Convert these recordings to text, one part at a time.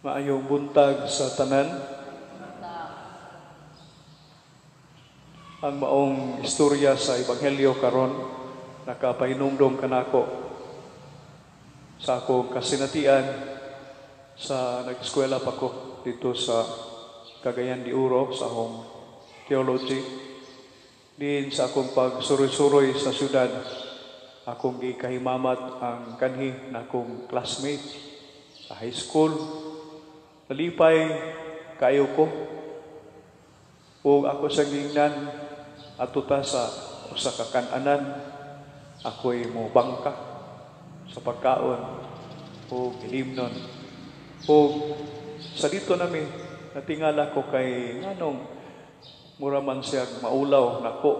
Maayong buntag sa tanan. Ang maong istorya sa Ebanghelyo karon nakapahinumdom kanako sa akong kasinatian sa nag-eskwela pa ko dito sa Cagayan de Oro sa akong theology. Din sa akong pagsuroy-suroy sa syudad, akong gikahimamat ang kanhi na akong classmate sa high school. Nalipay kayo ko ug ako sa gingnan ato ta sa usa ka kan-anan, ako'y mo bangka sa pagkaon ug ilimnon. Ug sa dito nami natingala ko kay nganong mura man siya maulaw nako,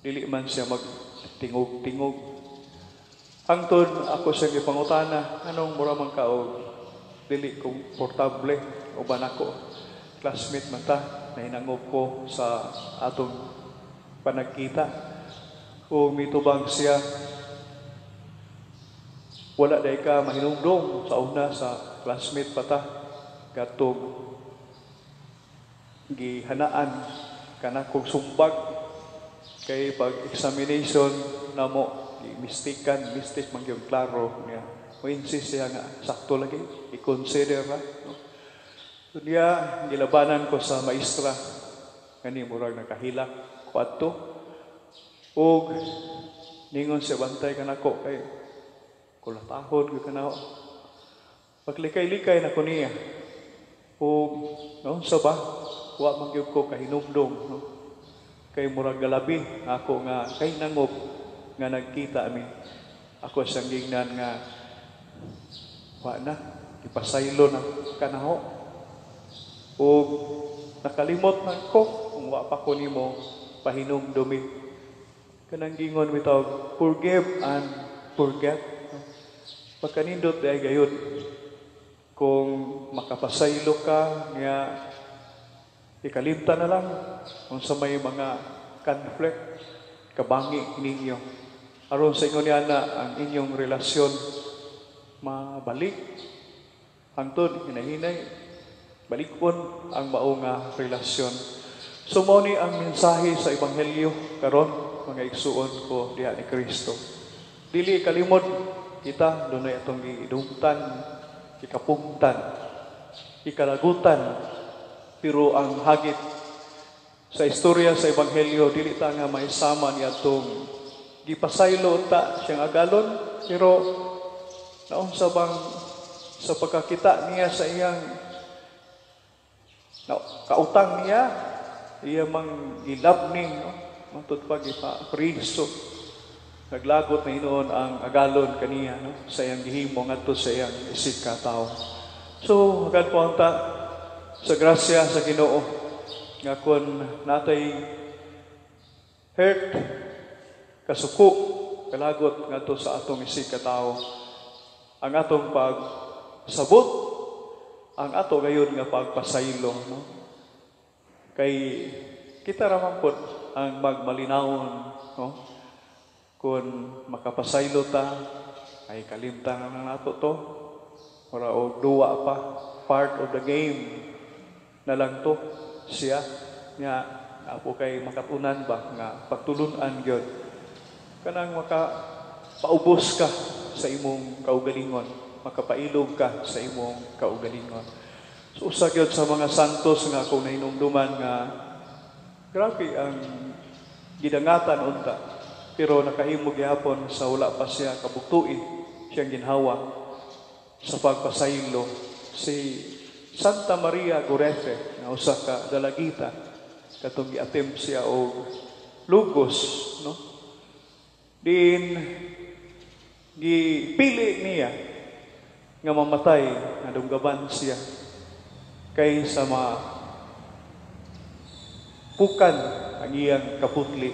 dili man siya magtingog-tingog. Hangtod ako siya gipangutana, "Anong mura man ka og dili komportable uban ako? Classmate man ta, nahinangop ko sa atong panagkita." Ug mitubang siya, "Wala day ka mahinumdom sa una, sa classmate pa ta, katong gihanaan kanakong sumbag kay pag examination namo mistaken, mistake man gyud." Klaro niya, mo insist siya nga sakto lagi i-consider ra, no? So niya gilabanan ko sa maestra kani murag nakahilak ko adto ug ningon siya, "Bantay kanako kay kulatahon gyud kanako." Paglikay-likay na ko niya ug no sa ba wa man gyud ko kahinumdom, no, kay murag galabi ako nga kay nangop nga nagkita mi. Ako siyang gingnan nga wa na ipasaylo na kanaho ug nakalimot na ko kung wa pa ko nimo pahinumdumi. Kanang gingon bitaw, forgive and forget, no? Pagkanindot ay gayud kung makapasaylo ka nga ikalimtan na lang kung sa may mga conflict kabangi ninyo aron sa ingon niya na ang inyong relasyon mabalik, hangtod hinahinay balikon ang mao nga relasyon. So mao ni ang mensahe sa ebanghelyo karon, mga igsuon ko diha ni Kristo. Dili kalimod kita, dunay atong gidumtan, ikapugtan, ikalagutan, pero ang hagit sa istorya sa ebanghelyo, dili ta nga maisama ni atong gipasaylo ta siyang agalon, pero naunsa bang sa pagkakita niya sa iyang na, kautang niya, iya mang gilabning, no? Matud pa gipapriso. Naglagot na hinuon ang agalon kaniya, no? Sa iyang gihimo ngadto sa iyang isig ka tawo. So agad po ta sa grasya sa Ginoo nga kon natay hurt, kasuko, kalagot ngadto sa atong isig ka tawo, ang atong pagsabot, ang ato gayon nga pagpasaylo, no? Kay kita ra man pod ang magmalinawon, no? Kung makapasaylo ta ay kalimtan na nato to, ora og duwa pa, part of the game na lang to siya nga apo kay makatunan ba nga pagtulunan gyud kanang maka paubos ka sa imong kaugalingon, makapailog ka sa imong kaugalingon. So usa gyud sa mga santos nga akong nahinumduman nga grabe ang gidangatan unta, pero nakahimo gihapon sa wala pa siya kabugtui siyang ginhawa sa pagpasaylo, si Santa Maria Goretti nga usa ka dalagita katong giattempt siya og lugos, no? Din gipili niya nga mamatay nga dunggaban siya kay sa ma pukan ang iyang kaputli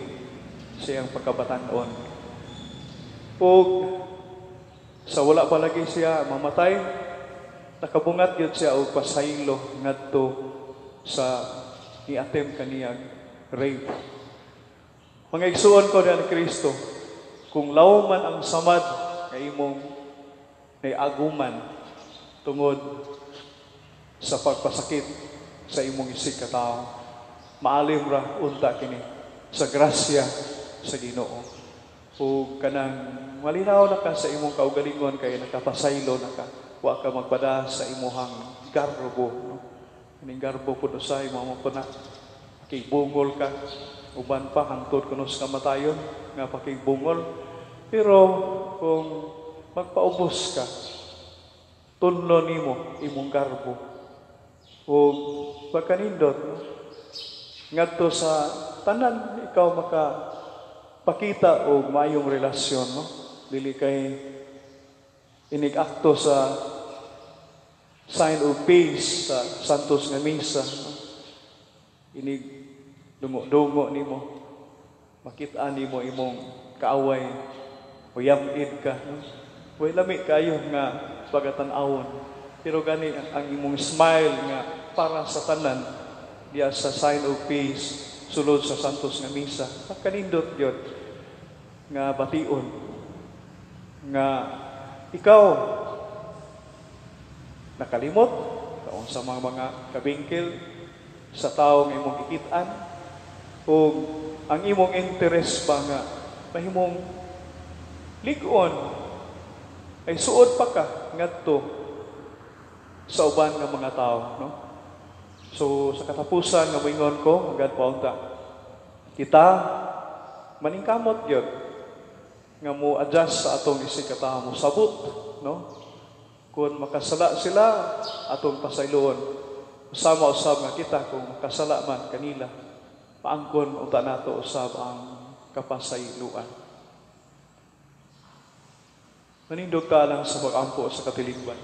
sa iyang pagkabatan-on. Ug sa wala pa lagi siya mamatay, nakabungat gyud siya og pasaylo ngadto sa ni-attempt kaniyang rape. Mga igsuon ko ni Kristo, kung law man ang samad nga imong naiaguman tungod sa pagpasakit sa imong isig katao. Maalim ra unta kini sa grasya sa Ginoo. Ug kanang malinaw na ka sa imong kaugalingon kay nakapasaylo na ka, wa ka magpada sa imuhang garbo, no? Kaning garbo pud usahay mo mo na kay bungol ka, uban pa hangtod kuno sa kamatayon nga pakigbungol. Pero kung magpaubos ka, tunlo nimo imong garbo ug pagkanindot, no? Ngadto sa tanan ikaw maka pakita og maayong relasyon, no? Dili kay inig-akto sa sign of peace sa Santos nga Misa, no? Inig dungo-dungo nimo, makita nimo imong kaaway, uyab-id ka, no? Way lami kayo nga pagatan-awon, pero gani ang imong smile nga para sa tanan diya sa sign of peace sulod sa Santos nga Misa, kanindot gyud nga bation nga ikaw nakalimot kaon sa mga kabingkil sa tawo nga imong gikit-an ug ang imong interest ba nga mahimong lig-on ay suod pa ka ngadto sa uban nga mga tao, no? So sa katapusan nga moingon ko, hanggang paunta kita maningkamot gyud nga mo adjust sa atong isig katao, mo sabot, no? Kung makasala sila, atong pasayloon. Sama usab nga kita kung makasala man kanila, paangkon unta nato usab ang kapasayloan. Manindog ka lang sa pag-ampo sa katilingban.